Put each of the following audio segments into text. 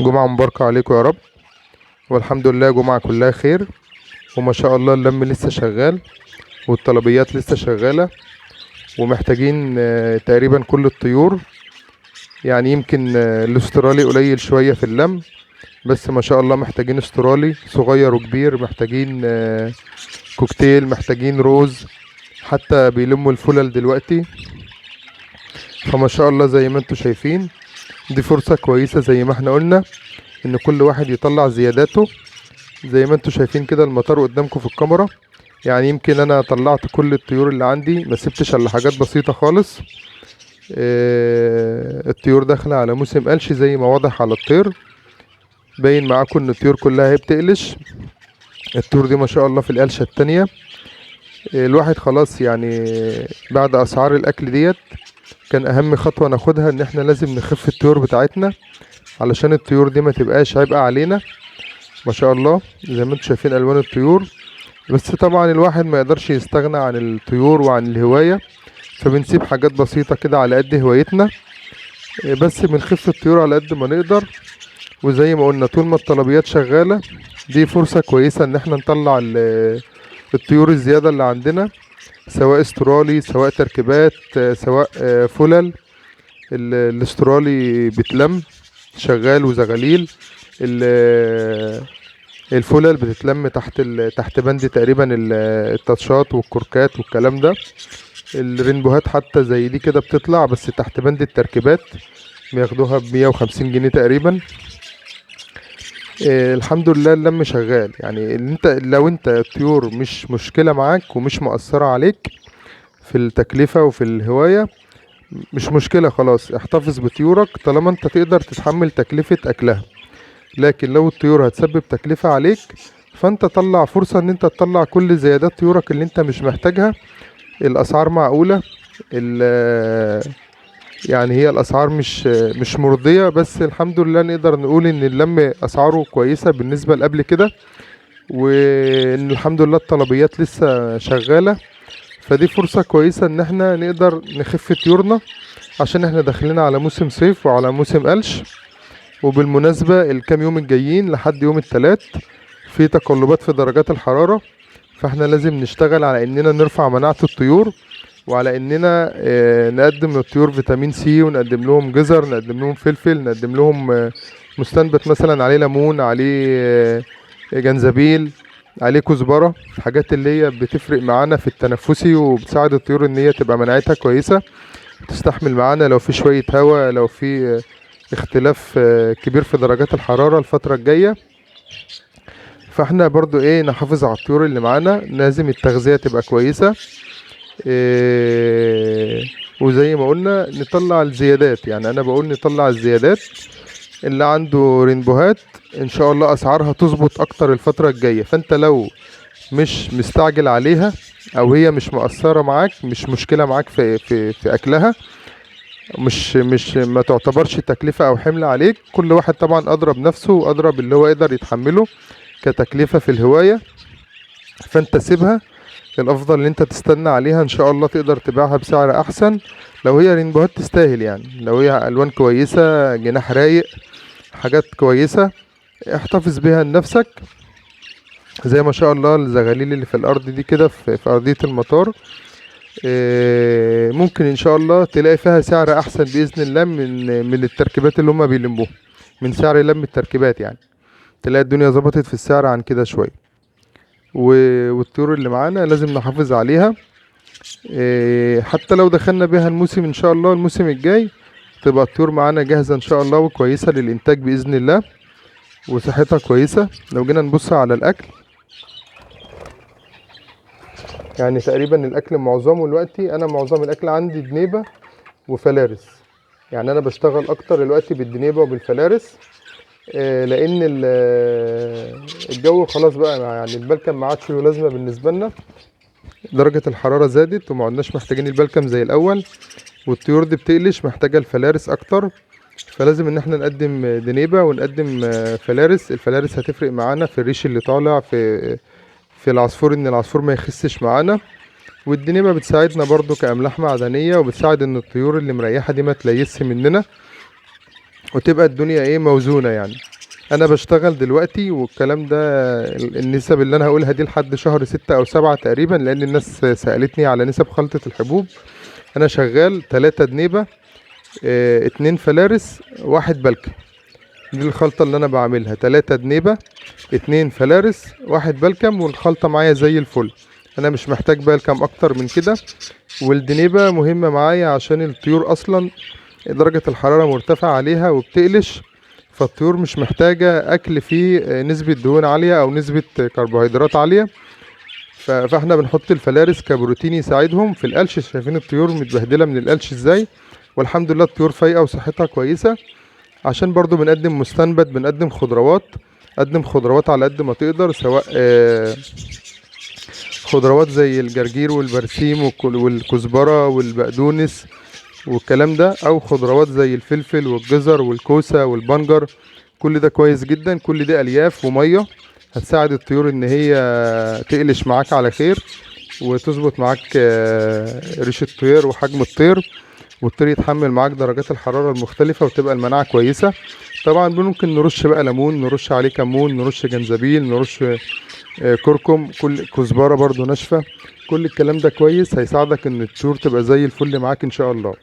جمعة مباركة عليكم يا رب، والحمد لله جمعة كلها خير، وما شاء الله اللم لسه شغال والطلبيات لسه شغالة، ومحتاجين تقريبا كل الطيور. يعني يمكن الاسترالي قليل شوية في اللم، بس ما شاء الله محتاجين استرالي صغير وكبير، محتاجين كوكتيل، محتاجين روز، حتى بيلموا الفلل دلوقتي. فما شاء الله زي ما انتم شايفين دي فرصة كويسة زي ما احنا قلنا ان كل واحد يطلع زياداته. زي ما انتم شايفين كده المطار قدامكم في الكاميرا، يعني يمكن انا طلعت كل الطيور اللي عندي، ما سبتش الا حاجات بسيطة خالص. الطيور داخلة على موسم قلش زي ما واضح على الطير، باين معاكم ان الطيور كلها هي بتقلش. الطيور دي ما شاء الله في القلشة التانية. الواحد خلاص يعني بعد اسعار الاكل ديت كان اهم خطوة ناخدها ان احنا لازم نخف الطيور بتاعتنا علشان الطيور دي ما تبقاش عبء علينا. ما شاء الله زي ما انتم شايفين الوان الطيور، بس طبعا الواحد ما يقدرش يستغنى عن الطيور وعن الهواية، فبنسيب حاجات بسيطة كده على قد هوايتنا، بس بنخف الطيور على قد ما نقدر. وزي ما قلنا طول ما الطلبيات شغالة دي فرصة كويسة ان احنا نطلع الطيور الزيادة اللي عندنا، سواء استرالي سواء تركيبات سواء فلل. الاسترالي بتلم شغال وزغاليل، الفلل بتتلم تحت بند تقريبا التاتشات والكوركات والكلام ده. الرينبوهات حتى زي دي كده بتطلع بس تحت بند التركيبات، بياخدوها ب150 جنيه تقريبا. الحمد لله اللم شغال. يعني انت لو انت الطيور مش مشكلة معاك ومش مؤثرة عليك في التكلفة وفي الهواية، مش مشكلة خلاص، احتفظ بطيورك طالما انت تقدر تتحمل تكلفة اكلها. لكن لو الطيور هتسبب تكلفة عليك فانت طلع فرصة ان انت تطلع كل زيادات طيورك اللي انت مش محتاجها. الاسعار معقولة، يعني هي الاسعار مش مرضية، بس الحمد لله نقدر نقول ان اللم اسعاره كويسة بالنسبة لقبل كده، وان الحمد لله الطلبيات لسه شغالة. فدي فرصة كويسة ان احنا نقدر نخف طيورنا عشان احنا داخلين على موسم صيف وعلى موسم قلش. وبالمناسبة الكام يوم الجايين لحد يوم التلات في تقلبات في درجات الحرارة، فاحنا لازم نشتغل على اننا نرفع مناعة الطيور، وعلى اننا نقدم للطيور فيتامين سي، ونقدم لهم جزر، نقدم لهم فلفل، نقدم لهم مستنبت مثلا عليه ليمون، عليه جنزبيل، عليه كزبرة، الحاجات اللي هي بتفرق معانا في التنفسي وبتساعد الطيور ان هي تبقى مناعتها كويسة، تستحمل معانا لو في شوية هواء، لو في اختلاف كبير في درجات الحرارة الفترة الجاية. فاحنا برضو نحافظ على الطيور اللي معانا، لازم التغذية تبقى كويسة، وزي ما قلنا نطلع الزيادات. يعني انا بقول نطلع الزيادات، اللي عنده رينبوهات ان شاء الله اسعارها تظبط اكتر الفترة الجاية. فانت لو مش مستعجل عليها او هي مش مقصرة معاك، مش مشكلة معاك في اكلها، مش ما تعتبرش تكلفة او حمل عليك. كل واحد طبعا اضرب نفسه واضرب اللي هو يقدر يتحمله كتكلفة في الهواية، فانت سيبها. الافضل ان انت تستنى عليها، ان شاء الله تقدر تبيعها بسعر احسن لو هي رينبوهات تستاهل. يعني لو هي الوان كويسة، جناح رايق، حاجات كويسة، احتفظ بيها لنفسك. زي ما شاء الله الزغاليل اللي في الارض دي كده في ارضية المطار، ممكن ان شاء الله تلاقي فيها سعر احسن باذن الله من التركيبات اللي هما بيلموها، من سعر لم التركيبات. يعني تلاقي الدنيا ظبطت في السعر عن كده شوية. والطيور اللي معانا لازم نحافظ عليها، حتى لو دخلنا بيها الموسم ان شاء الله الموسم الجاي تبقى الطيور معانا جاهزة ان شاء الله وكويسة للانتاج باذن الله وصحتها كويسة. لو جينا نبص على الاكل، يعني تقريبا الاكل معظمه دلوقتي، انا معظم الاكل عندي دنيبة وفلارس. يعني انا بشتغل اكتر دلوقتي بالدنيبة وبالفلارس، لان الجو خلاص بقى، يعني البلكم ما عادش له لازمه بالنسبه لنا، درجه الحراره زادت وما عدناش محتاجين البلكم زي الاول، والطيور دي بتقلش محتاجه الفلارس اكتر. فلازم ان احنا نقدم دنيبه ونقدم فلارس. الفلارس هتفرق معانا في الريش اللي طالع في العصفور، ان العصفور ما يخسش معانا. والدنيبه بتساعدنا برضو كاملاح معدنيه، وبتساعد ان الطيور اللي مريحه دي ما تليسش مننا. وتبقى الدنيا ايه موزونة يعني. انا بشتغل دلوقتي والكلام ده النسب اللي انا هقولها دي لحد شهر 6 او 7 تقريبا، لان الناس سألتني على نسب خلطة الحبوب. انا شغال 3 دنيبة، 2 فلارس، 1 بلكم. دي الخلطة اللي انا بعملها، 3 دنيبة، 2 فلارس، 1 بلكم، والخلطة معايا زي الفل. انا مش محتاج بلكم اكتر من كده. والدنيبة مهمة معايا عشان الطيور اصلا درجة الحرارة مرتفعة عليها وبتقلش، فالطيور مش محتاجة اكل فيه نسبة دهون عالية او نسبة كربوهيدرات عالية. فاحنا بنحط الفلارس كبروتين يساعدهم في القلش. شايفين الطيور متبهدلة من القلش ازاي، والحمد لله الطيور فايقة وصحتها كويسة. عشان برضو بنقدم مستنبت، بنقدم خضروات، قدم خضروات على قد ما تقدر، سواء خضروات زي الجرجير والبرسيم والكزبرة والبقدونس والكلام ده، او خضروات زي الفلفل والجزر والكوسة والبنجر. كل ده كويس جدا، كل ده الياف ومية هتساعد الطيور ان هي تقلش معاك على خير، وتظبط معاك ريش الطير وحجم الطير، والطير يتحمل معاك درجات الحرارة المختلفة، وتبقى المناعة كويسة. طبعا ممكن نرش بقى ليمون، نرش عليه كمون، نرش جنزبيل، نرش كركم، كل كزبرة برضو ناشفة. كل الكلام ده كويس، هيساعدك ان الطيور تبقى زي الفل معاك ان شاء الله.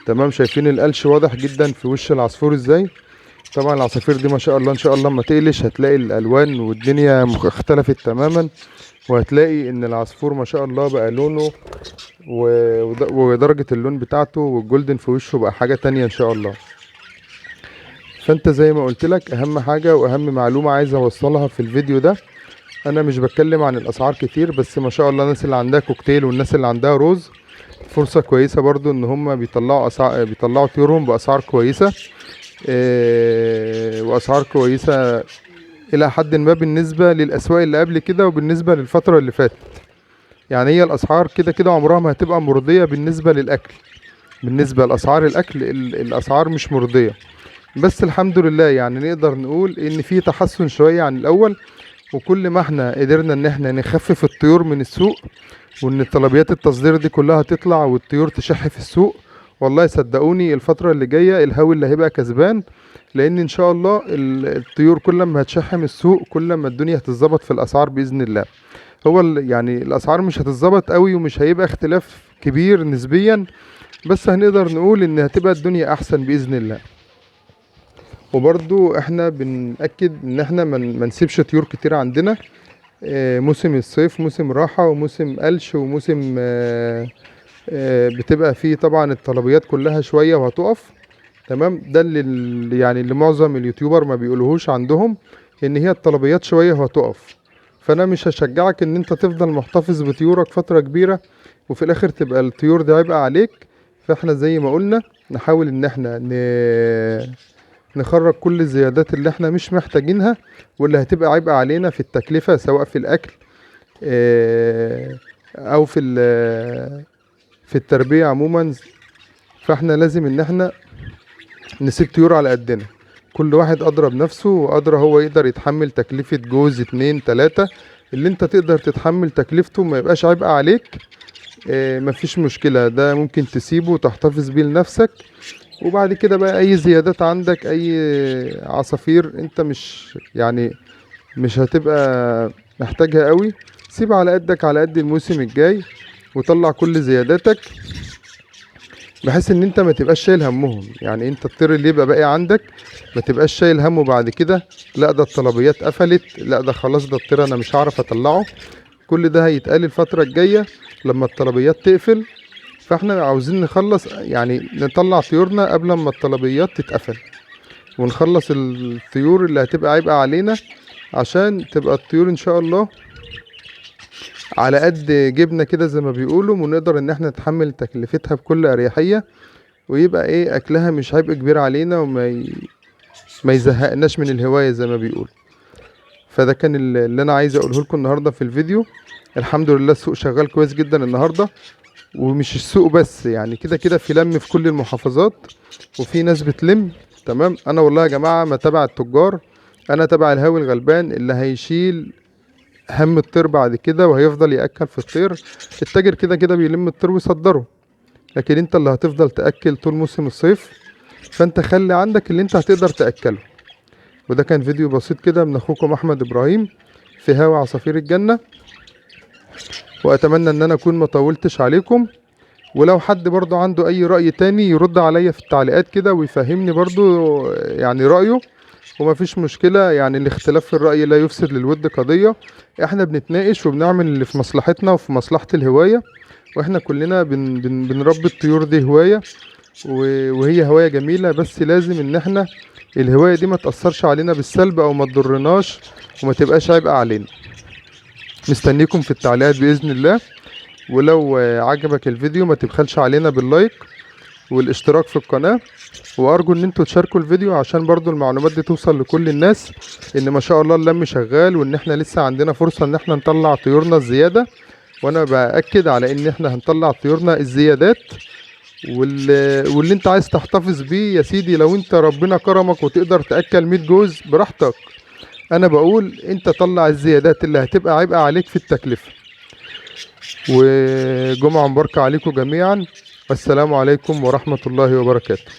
تمام. شايفين القلش واضح جدا في وش العصفور ازاي. طبعا العصافير دي ما شاء الله ان شاء الله ما تقلش، هتلاقي الالوان والدنيا اختلفت تماما، وهتلاقي ان العصفور ما شاء الله بقى لونه ودرجة اللون بتاعته والجولدن في وشه بقى حاجة تانية ان شاء الله. فانت زي ما قلت لك، اهم حاجة واهم معلومة عايز اوصلها في الفيديو ده، انا مش بتكلم عن الاسعار كتير، بس ما شاء الله الناس اللي عندها كوكتيل والناس اللي عندها روز فرصة كويسة برضو ان هم بيطلعوا طيورهم باسعار كويسة، واسعار كويسة الى حد ما بالنسبة للاسواق اللي قبل كده وبالنسبة للفترة اللي فاتت. يعني هي الاسعار كده كده عمرها ما هتبقى مرضية بالنسبة للاكل، بالنسبة لاسعار الاكل الاسعار مش مرضية، بس الحمد لله يعني نقدر نقول ان في تحسن شوية عن الاول. وكل ما احنا قدرنا ان احنا نخفف الطيور من السوق، وان طلبيات التصدير دي كلها تطلع والطيور تشح في السوق، والله صدقوني الفترة اللي جاية الهاوي اللي هيبقى كسبان، لان ان شاء الله الطيور كل ما هتشح من السوق كل ما الدنيا هتتظبط في الاسعار باذن الله. هو يعني الاسعار مش هتتظبط قوي ومش هيبقى اختلاف كبير نسبيا، بس هنقدر نقول ان هتبقى الدنيا احسن باذن الله. وبرضو احنا بنأكد ان احنا ما نسيبش طيور كتير عندنا. موسم الصيف موسم راحة وموسم قلش وموسم بتبقى فيه طبعا الطلبيات كلها شوية وهتقف. تمام. ده اللي يعني اللي معظم اليوتيوبر ما بيقولوهوش عندهم، ان هي الطلبيات شوية وهتقف. فانا مش هشجعك ان انت تفضل محتفظ بطيورك فترة كبيرة وفي الاخر تبقى الطيور دي عبء عليك. فاحنا زي ما قلنا نحاول ان احنا نخرج كل الزيادات اللي احنا مش محتاجينها واللي هتبقى عبء علينا في التكلفة، سواء في الاكل، او في التربية عموما. فاحنا لازم ان احنا نسيب طيور على قدنا، كل واحد ادرى بنفسه وادرى هو يقدر يتحمل تكلفة جوز 2 3، اللي انت تقدر تتحمل تكلفته ما يبقاش عبء عليك، مفيش مشكلة، ده ممكن تسيبه وتحتفظ بيه لنفسك. وبعد كده بقى اي زيادات عندك، اي عصافير انت مش هتبقى محتاجها قوي، سيب على قدك على قد الموسم الجاي، وطلع كل زياداتك بحيث ان انت ما تبقاش شايل همهم. يعني انت الطير اللي يبقى باقي عندك ما تبقاش شايل همه بعد كده، لا ده الطلبيات قفلت، لا ده خلاص ده الطير انا مش هعرف اطلعه. كل ده هيتقال الفترة الجاية لما الطلبيات تقفل. فاحنا عاوزين نخلص، يعني نطلع طيورنا قبل ما الطلبيات تتقفل، ونخلص الطيور اللي هتبقى عبء علينا، عشان تبقى الطيور ان شاء الله على قد جبنة كده زي ما بيقولوا، ونقدر ان احنا نتحمل تكلفتها بكل اريحية، ويبقى اكلها مش عبء كبير علينا، وما يزهقناش من الهواية زي ما بيقولوا. فده كان اللي انا عايز اقوله لكم النهاردة في الفيديو. الحمد لله السوق شغال كويس جدا النهاردة، ومش السوق بس، يعني كده كده في لم في كل المحافظات، وفي ناس بتلم. تمام. انا والله يا جماعة ما تبع التجار، انا تبع الهاوي الغلبان اللي هيشيل هم الطير بعد كده وهيفضل يأكل في الطير. التاجر كده كده بيلم الطير ويصدره، لكن انت اللي هتفضل تأكل طول موسم الصيف. فانت خلي عندك اللي انت هتقدر تأكله. وده كان فيديو بسيط كده من اخوكم احمد ابراهيم في هاوي عصافير الجنة، واتمنى ان انا اكون ما طولتش عليكم. ولو حد برضو عنده اي رأي تاني يرد عليا في التعليقات كده ويفهمني برضو يعني رأيه، وما فيش مشكلة. يعني الاختلاف في الرأي لا يفسد للود قضية، احنا بنتناقش وبنعمل اللي في مصلحتنا وفي مصلحة الهواية، واحنا كلنا بنربي الطيور دي هواية، وهي هواية جميلة، بس لازم ان احنا الهواية دي ما تأثرش علينا بالسلب او ما تضرناش وما تبقاش عبء علينا. مستنيكم في التعليقات بإذن الله، ولو عجبك الفيديو ما تبخلش علينا باللايك والاشتراك في القناة، وارجو ان انتوا تشاركوا الفيديو عشان برضو المعلومات دي توصل لكل الناس، ان ما شاء الله اللم شغال، وان احنا لسه عندنا فرصة ان احنا نطلع طيورنا الزيادة. وانا باكد على ان احنا هنطلع طيورنا الزيادات، واللي انت عايز تحتفظ بيه يا سيدي، لو انت ربنا كرمك وتقدر تاكل 100 جوز براحتك، انا بقول انت طلع الزيادات اللي هتبقى عبء عليك في التكلفة. وجمعة مباركة عليكم جميعا، والسلام عليكم ورحمة الله وبركاته.